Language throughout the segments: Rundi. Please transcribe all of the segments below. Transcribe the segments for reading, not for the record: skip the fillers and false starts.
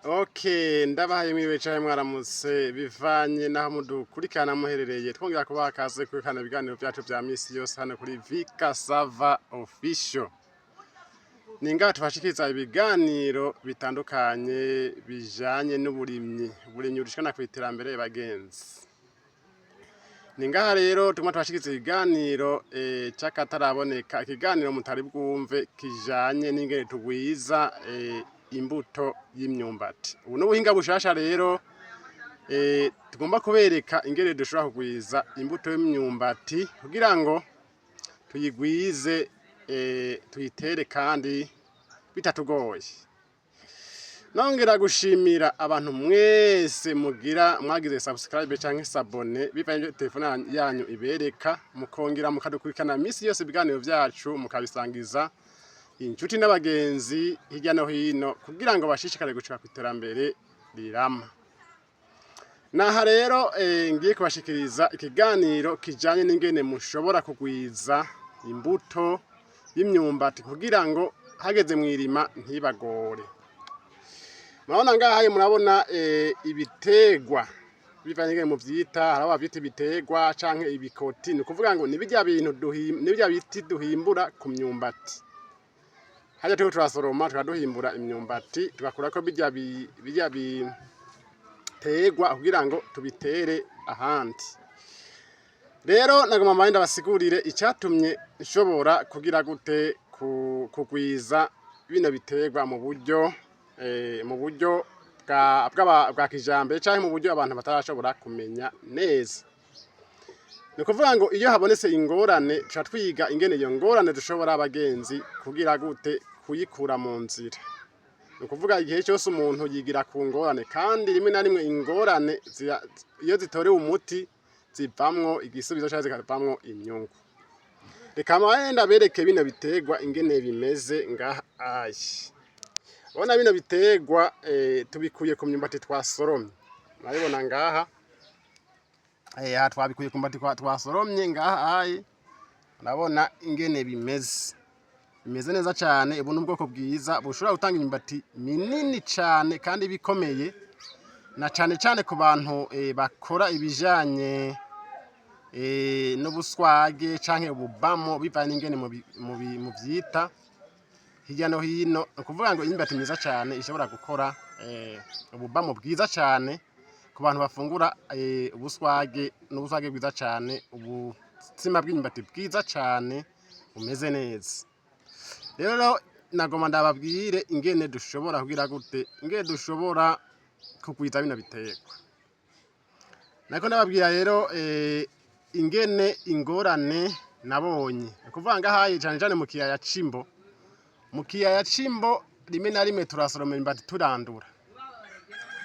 Okay, ndabahaye mwiriwe canke mwaramutse bivanye naho mudukurikirana muherereye. Twongera kubaha kaze kurikirana ibiganiro vyacu vya misi yose hano kuri Vika Sava Official. Ni ngaha tubashikiriza ibiganiro bitandukanye bijanye n'uburimyi, uburimyi budushikana kw'iterambere, bagenzi. Ni ngaha rero tuguma tubashikiriza ikiganiro c'akataraboneka, ikiganiro mutari bwumve kijanye n'ingene tugwiza imbuto y'imyumbati. Ubu n'ubuhinga bushasha rero tugomba kubereka ingene dushobora kugwiza imbuto y'imyumbati kugira ngo tuyigwize, tuyitere kandi bitatugoye. Nongera gushimira abantu mwese mugira mwagize subscribe canke s'abonner bivanye n'ivyo telefone yanyu ibereka, mukongera mukadukurikirana misi yose, ibiganiro vyacu mukabisangiza inshuti n'abagenzi hirya no hino kugira ngo bashishikare gushika kw'iterambere rirama. Naha rero ngiye kubashikiriza ikiganiro kijanye n'ingene mushobora kugwiza imbuto y'imyumbati kugira ngo hageze mw'irima ntibagore. Murabona ngaha, murabona ibitegwa bivanye n'ingene muvyita. Hari aho bavyita ibitegwa canke ibikoti, ni ukuvuga ngo ni birya bintu ni birya biti duhimbura ku myumbati. Harya turiko turasoroma, tukaduhimbura imyumbati, tugakurako birya bitegwa kugira ngo tubitere ahandi. Rero nagomba mbaye ndabasigurire icatumye nshobora kugira gute kugwiza bino biterwa mu buryo bwa kijambere canke mu buryo abantu batarashobora kumenya neza. Ni ukuvuga ngo iyo habonetse ingorane, tuca twiga ingene iyo ngorane dushobora, abagenzi, kugira gute kuyikura mu nzira. Ni ukuvuga igihe cyose umuntu yigira ku ngorane, kandi rimwe na rimwe ingorane iyo zitorewe umuti zivamwo igisubizo canke zikavamwo inyungu. Reka mbaye ndabereke bino biterwa ingene bimeze ngaha ayi. Urabona bino biterwa tubikuye ku myumbati twasoromye, murabibona ngaha. Aha twabikuye ku myumbati twasoromye ngaha ayi. Urabona ingene bimeze, bimeze neza cane. Ubu ni ubwoko bwiza bushobora gutanga imyumbati minini cane kandi bikomeye, na cane cane ku bantu bakora ibijanye n'ubuswage canke ububamo, bivanye n'ingene muvyita hirya no hino. Ni ukuvuga ngo imyumbati myiza cane ishobora gukora ububamo bwiza cane ku bantu bafungura ubuswage, n'ubuswage bwiza cane, ubutsima bw'imyumbati bwiza cane bumeze neza. Rero nagomba ndababwire ingene dushobora kugira gute, ingene dushobora kugwiza bino biterwa. Nariko ndababwira rero ingene ingorane nabonye. Ni ukuvuga ngahaye cane cane mu kiyaya c'Imbo. Mu kiyaya c'Imbo rimwe na rimwe turasoroma imyumbati turandura.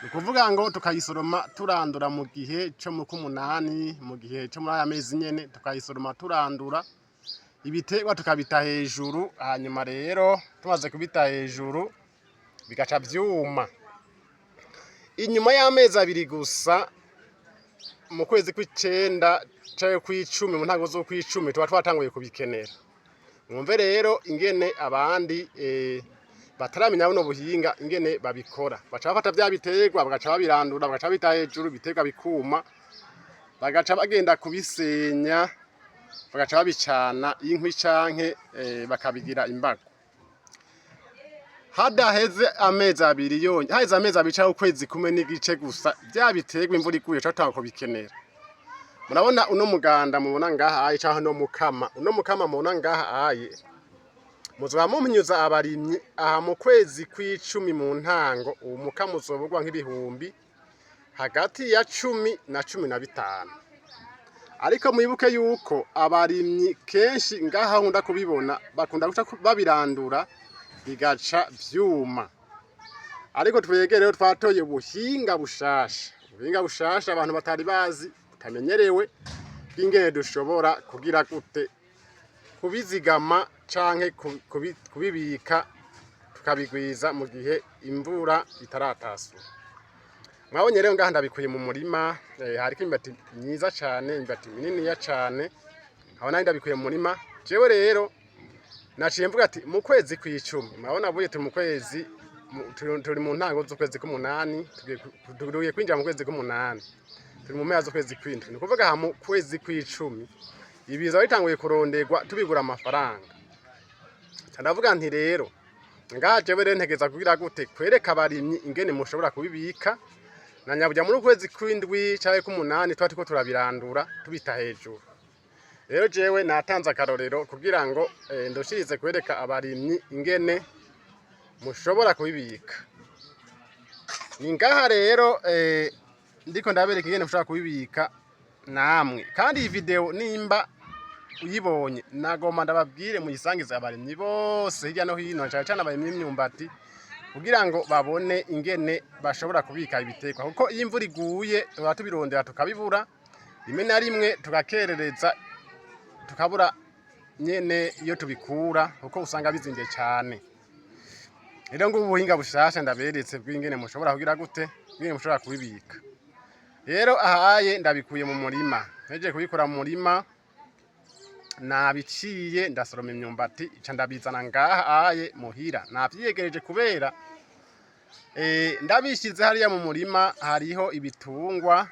Ni ukuvuga ngo tukayisoroma turandura mu gihe co mu kw'umunani, mu gihe co muri aya mezi nyene, tukayisoroma turandura, ibiterwa tukabita hejuru. Hanyuma rero tumaze kubita hejuru bigaca vyuma. Inyuma y'amezi 2 gusa, mu kwezi kw'icenda canke kw'icumi, mu ntango z'ukw'icumi, tuba twatanguye kubikenera. Mwumve rero ingene abandi bataramenya buno buhinga ingene babikora. Baca bafata vya biterwa, bagaca babirandura, bagaca babita hejuru, ibiterwa bikuma, bagaca bagenda kubisenya, bagaca babicana inkwi canke bakabigira imbago. Hadaheze amezi 2 yonyene, haheze amezi 2 canke ukwezi kumwe n'igice gusa, vya biterwa imvura iguye tuca dutangura kubikenera. Murabona uno muganda mubona ngaha aye, canke uno mukama, uno mukama mubona ngaha aye, muzoba mumpinyuza abarimyi. Aha mu kwezi kw'icumi mu ntango, uwo mukama uzobugwa nk'ibihumbi hagati ya 10 na 15. Ariko mwibuke yuko abarimyi kenshi ngaha nkunda kubibona bakunda guca babirandura bigaca vyuma. Ariko twebwe rero twatoye ubuhinga bushasha, ubuhinga bushasha abantu batari bazi, butamenyerewe, bw'ingene dushobora kugira gute kubizigama canke kubibika, tukabigwiza mu gihe imvura itaratasura. Mwabonye rero ngaha ndabikuye mu murima, hariko imyumbati myiza cane, imyumbati mininiya cane. Aho nari ndabikuye mu murima. Jewe rero naciye mvuga ati mu kwezi kw'icumi, murabona buye turi mu kwezi Turi mu ntango z'ukwezi k'umunani, tugiye kwinjira mu kwezi k'umunani, turi mu mpera z'ukwezi kw'indwi. Ni ukuvuga aha mu kwezi kw'icumi ibiza bitanguye kuronderwa, tubigura amafaranga. Nca ndavuga nti rero ngaha jewe rero ntegeza kugira gute? Kwereka abarimyi ingene mushobora kubibika, na nyaburya muri ukwezi kw'indwi canke k'umunani tuba turiko turabirandura, tubita hejuru. Rero jewe natanze akarorero kugira ngo ndoshirize kwereka abarimyi ingene mushobora kubibika. Ni ngaha rero ndiko ndabereka ingene mushobora kubibika namwe. Kandi iyi video nimba uyibonye, nagomba ndababwire muyisangize abarimyi bose hirya no hino, cane cane abarimyi b'imyumbati, kugira ngo babone ingene bashobora kubika ibiterwa, kuko iyo imvura iguye tuba tubirondera tukabibura, rimwe na rimwe tugakerereza, tukabura nyene iyo tubikura, kuko usanga bizimvye cane. Rero ngubu ubuhinga bushasha ndaberetse bw'ingene mushobora kugira gute, ingene mushobora kubibika. Rero ahaye ndabikuye mu murima, ntejeje kubikura mu murima, nabiciye, ndasoroma imyumbati, ica ndabizana ngaha aye muhira. Navyiyegereje kubera ndabishize hariya mu murima hariho ibitungwa,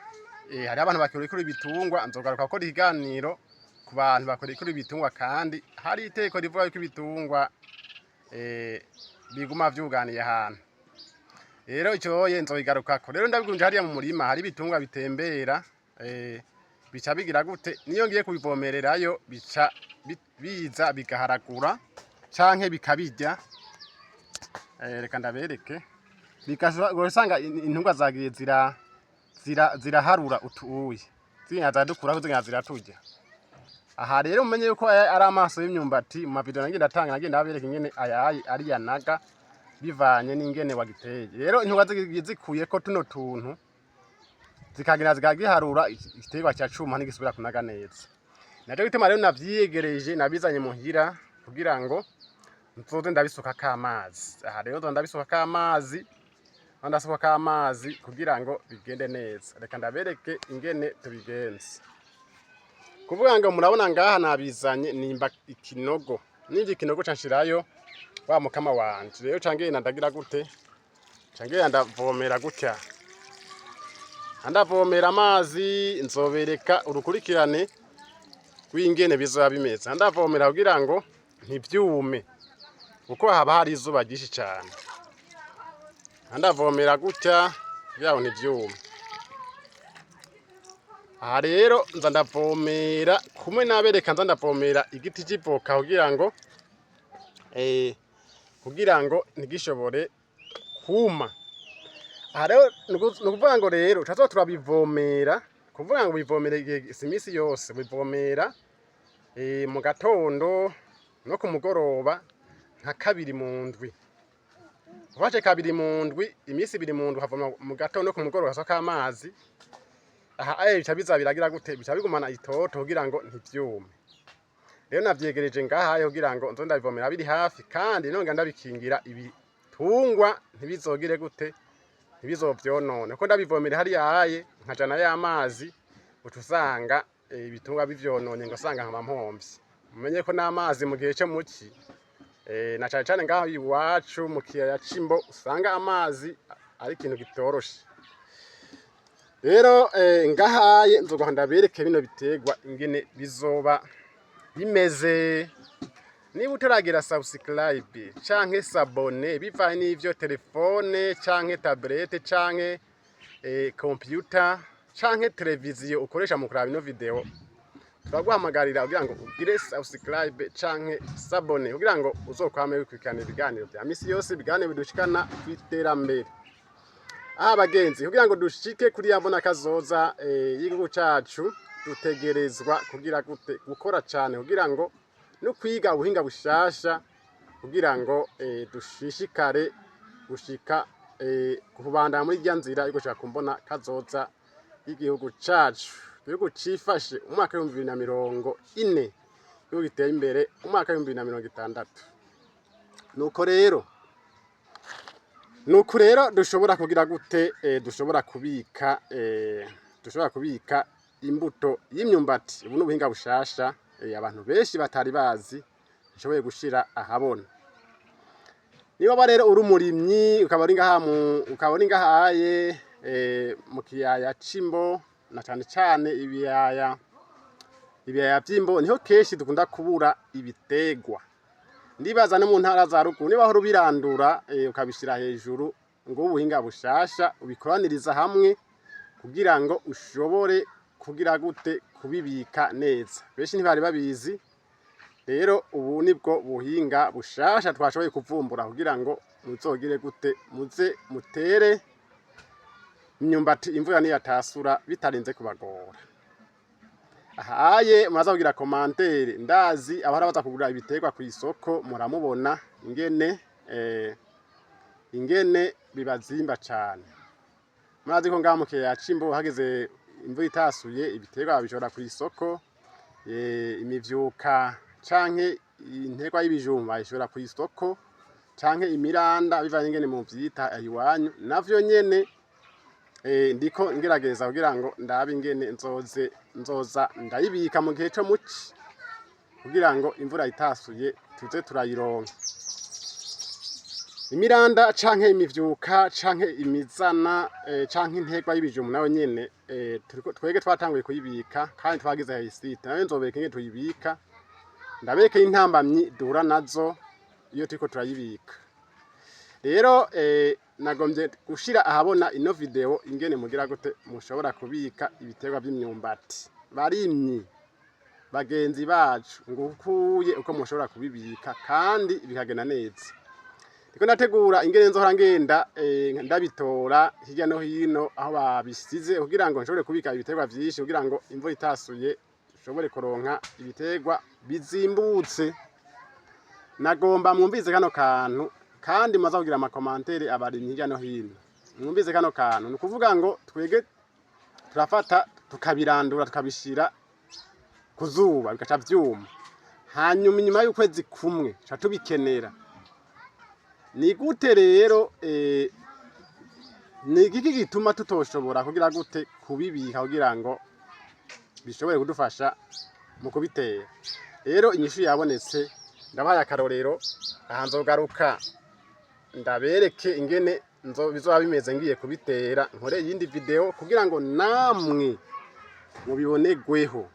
hariho abantu bakurekura ibitungwa. Nzogaruka gukora ikiganiro ku bantu bakurekura ibitungwa, kandi hari iteko rivuga yuko ibitungwa biguma vyuganiye ahantu. Rero icoye nzobigarukako. Rero ndabigunje hariya mu murima hari ibitungwa bitembera, bica bigira gute? Niyo ngiye kubivomererayo bica biza bigaharagura canke bikabirya. Reka ndabereke. Usanga intungwa zagiye ziraharura utuye, zigenda ziradukuraho, zigenda ziraturya. Aha rero mumenye yuko aya ari amaso y'imyumbati. Mu mavideo nagiye ndatanga, nagiye ndabereka ingene ayayi ari yanaga bivanye n'ingene wagiteye. Rero intungwa zigiye zikuyeko tuno tuntu, zikagenda zikagiharura, igiterwa ca cuma, ntigisubira kunaga neza. Naco gituma rero navyiyegereje, nabizanye muhira kugira ngo nzoze ndabisukako amazi. Aha rero nzoza ndabisukako amazi, ndasukako amazi kugira ngo bigende neza. Reka ndabereke ingene tubigenza. Kuvuga ngo murabona ngaha nabizanye, nimba ikinogo, nimba ikinogo ca nshirayo wa mukama wanje. Rero ca ngenda ndagira gute? Ca ngenda ndavomera gutya, ndavomera amazi. Nzobereka urukurikirane rw'ingene bizoba bimeze. Ndavomera kugira ngo ntivyume, kuko haba hari izuba ryinshi cane. Ndavomera gutya kugira ngo ntivyume. Aha rero nza ndavomera kumwe nabereka, nza ndavomera igiti c'ivoka kugira ngo ntigishobore kuma. Aha rero ni ukuvuga ngo rero tuza turabivomera, kuvuga ngo bivomera igihe, si imisi yose bivomera, mu gatondo no ku mugoroba, nka kabiri mu ndwi. Ufashe kabiri mu ndwi, imisi 2 mu ndwi, ukavoma mu gatondo no ku mugoroba, hasoko amazi. Aha aye bica biza biragira gute? Bica bigumana itoto kugira ngo ntivyume. Rero navyegereje ngaha kugira ngo nzo ndabivomera biri hafi, kandi nongera ndabikingira ibitungwa ntibizogire gute? Ntibizovyonone, kuko ndabivomera hariya aye nkajana y'amazi, uca usanga ibitungwa bivyononye, ngo usanga nkaba mpomvye. Mumenye ko n'amazi mu gihe co muci, na cane cane ngaho iwacu mu kiyaya c'Imbo, usanga amazi ari ikintu kitoroshe. Rero ngahaye nzoguha ndabereke bino biterwa ingene bizoba bimeze. Niba utaragira subscribe canke s'abonner, bivanye n'ivyo telefone canke tablette canke computer canke televiziyo ukoresha mu kuraba ino video, turaguhamagarira kugira ngo ugire subscribe canke s'abonner, kugira ngo uzokwame wikurikirana ibiganiro vya misi yose, ibiganiro bidushikana kw'iterambere. Aha bagenzi, kugira ngo dushike kuri ya mbona kazoza y'igihugu cacu, dutegerezwa kugira gute? Gukora cane kugira ngo no kwiga ubuhinga bushasha, kugira ngo dushishikare gushika kubandanya muri rya nzira yo gushika ku mbona kazoza y'igihugu cacu, igihugu cifashe umwaka w'2040, igihugu giteye imbere umwaka w'2060. Nuko rero dushobora kugira gute? Dushobora kubika imbuto y'imyumbati. Ubu n'ubuhinga bushasha abantu benshi batari bazi, nshoboye gushira ahabona. Niba rero uri umurimyi ukaba uri ngahaye mu kiyaya c'Imbo, na cane cane ibiyaya vy'Imbo, niho kenshi dukunda kubura ibitegwa. Ndibaza no mu ntara za ruguru niba wahora ubirandura ukabishira hejuru, ngo ubuhinga bushasha ubikoraniriza hamwe kugira ngo ushobore kugira gute? Kubibika neza. Benshi ntibari babizi. Rero ubu nibwo buhinga bushasha twashoboye kuvumbura kugira ngo muzogire gute? Muze mutere imyumbati imvura niyatasura bitarinze kubagora. Ahaye muraza kugira commentaire. Ndazi abahora baza kugura ibiterwa kw'isoko, muramubona ingene bibazimba cane. Murazi ko ngaha mu kiyaya c'Imbo hageze imvura itasuye, ibiterwa babishora kw'isoko, imivyuka canke interwa y'ibijumba bayishora kw'isoko, canke imiranda, bivanye ingene muvyita iwanyu. Navyo nyene ndiko ngerageza kugira ngo ndabe ingene nzoze nzoza ndayibika mu gihe co muci, kugira ngo imvura itasuye tuze turayironka. Imiranda canke imivyuka canke imizana canke interwa y'ibijumbu nayo nyene turiko twege twatanguye kuyibika kandi twagize réussite. Nayo nzobereka ingene tuyibika, ndabereke intambamyi duhura nazo iyo turiko turayibika. Rero nagombye gushira ahabona ino video ingene mugira gute mushobora kubika ibiterwa vy'imyumbati. Barimyi bagenzi bacu, ngukuye uko mushobora kubibika kandi bikagenda neza. Ndiko ndategura ingene nzohora ngenda ndabitora hirya no hino aho babisize, kugira ngo nshobore kubika ibiterwa vyinshi, kugira ngo imvura itasuye nshobore kuronka ibiterwa bizimbutse. Nagomba mwumvize kano kantu kandi muza kugira ama commentaires, abarimyi hirya no hino. Mwumvize kano kantu. Ni ukuvuga ngo twege turafata tukabirandura, tukabishira ku zuba, bigaca vyuma, hanyuma inyuma y'ukwezi kumwe tuca tubikenera. Ni gute rero ni igiki gituma tutoshobora kugira gute kubibika kugira ngo bishobore kudufasha mu kubitera? Rero inyishu yabonetse. Ndabahaye akarorero aha, nzogaruka ndabereke ingene bizoba bimeze ngiye kubitera, nkore iyindi video kugira ngo namwe mubibonerweho.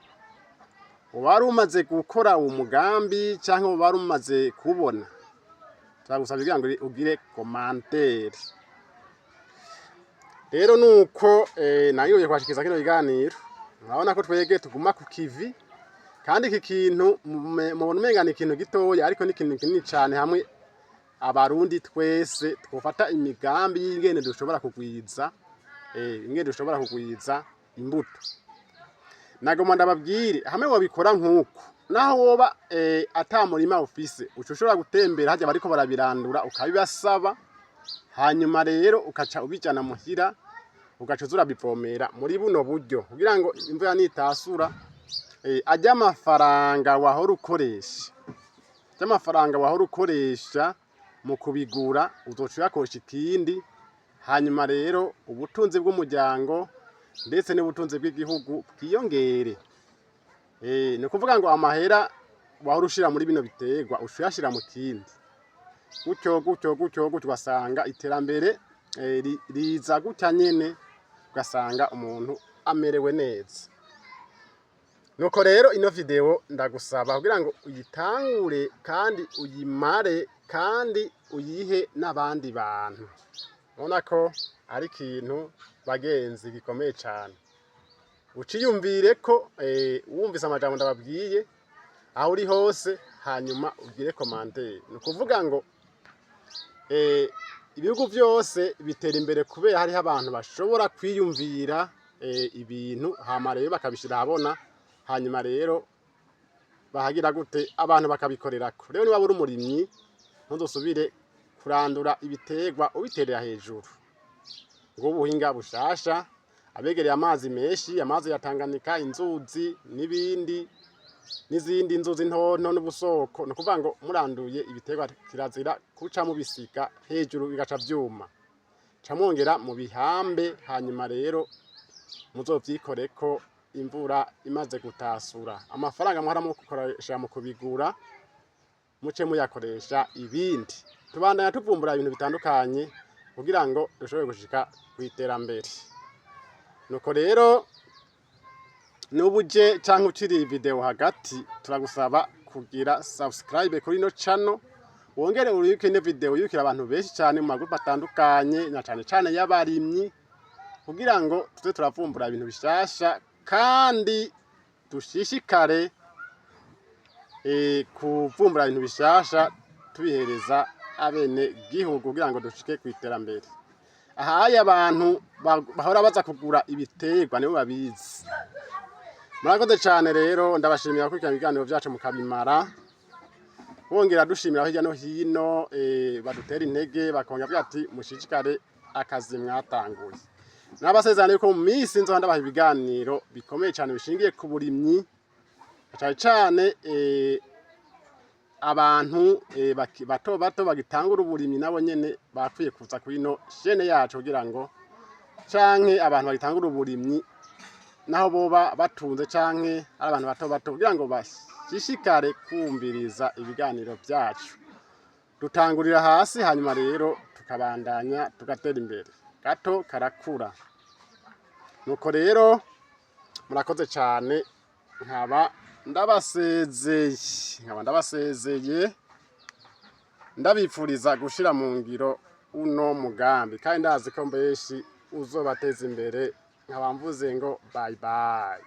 Uwari umaze gukora uwo mugambi canke wari umaze kuwubona, turagusabye kugira ngo ugire commentaire. Rero nuko nayoye kwashikiza kino kiganiro. Murabona ko twege tuguma ku kivi, kandi iki kintu mubona umenga ni ikintu gitoya, ariko ni ikintu kinini cane hamwe Abarundi twese twofata imigambi y'ingene dushobora kugwiza imbuto. Nagomba ndababwire, hamwe wobikora nk'uku, naho woba ata murima ufise, uca ushobora gutembera harya bariko barabirandura ukabibasaba, hanyuma rero ukaca ubijana muhira, ugaca uza urabivomera muri buno buryo, kugira ngo imvura nitasura arya amafaranga wahora ukoresha mu kubigura uzoca uyakoresha ikindi. Hanyuma rero ubutunzi bw'umuryango ndetse n'ubutunzi bw'igihugu bwiyongere. Ni ukuvuga ngo amahera wahora ushira muri bino biterwa uca uyashira mu kindi, gutyo gutyo gutyo gutyo, ugasanga iterambere riza gutya nyene, ugasanga umuntu amerewe neza. Nuko rero ino video ndagusaba kugira ngo uyitangure kandi uyimare kandi uyihe n'abandi bantu. Ubona ko ari ikintu, bagenzi, gikomeye cane. Uciyumvire ko wumvise amajambo ndababwiye aho uri hose, hanyuma ugire commentaire. Ni ukuvuga ngo ibihugu vyose bitera imbere kubera hariho abantu bashobora kwiyumvira ibintu, hama rero bakabishira ahabona, hanyuma rero bahagira gute? Abantu bakabikorerako. Rero niba uri umurimyi, ntuzosubire kurandura ibiterwa ubiterera hejuru. Ngo ubuhinga bushasha, abegereye amazi menshi, amazi ya Tanganyika, inzuzi n'ibindi n'izindi nzuzi ntonto n'ubusoko, ni ukuvuga ngo muranduye ibiterwa kirazira kuca mubisiga hejuru bigaca vyuma. Ca mwongera mu bihambe, hanyuma rero muzovyikoreko imvura imaze gutasura. Amafaranga muhora mukoresha mu kubigura muce muyakoresha ibindi. Tubandanya tuvumbura ibintu bitandukanye kugira ngo dushobore gushika ku iterambere. Nuko rero, n'ubuje canke uciriye video hagati, turagusaba kugira subscribe kuri ino channel, wongere uruyike ino video, yukira abantu benshi cyane mu magrupe atandukanye, na cane cane y'abarimyi, kugira ngo tuze turavumbura ibintu bishasha kandi dushishikare kuvumbura ibintu bishasha tubihereza abene gihugu kugira ngo dushike ku iterambere. Ahaye abantu bahora baza kugura ibiterwa nibo babizi. Murakoze cyane rero, ndabashimira gukurikirana ibiganiro byacu mukabimara. Bongera dushimira hirya no hino badutera intege, bakongera bavuga ati: "Mushishikare akazi mwatanguye." Nabasezerano yuko mu minsi nzoba ndabaha ibiganiro bikomeye cyane bishingiye ku burimyi, cyane cyane abantu bato bato bagitangura uburimyi, nabo nyene bakwiye kuza kuri ino chaîne yacu kugira ngo, canke abantu bagitangura uburimyi naho boba batunze canke ari abantu bato bato, kugira ngo bashishikare kumviriza ibiganiro byacu. Dutangurira hasi, hanyuma rero tukabandanya tugatera imbere, gato karakura. Nuko rero murakoze cyane, nkaba ndabasezeye, ndabipfuriza gushira mu ngiro uno mugambi, kandi ndazi ko mbeshi uzobateza imbere. Nkaba mvuze ngo bye bye.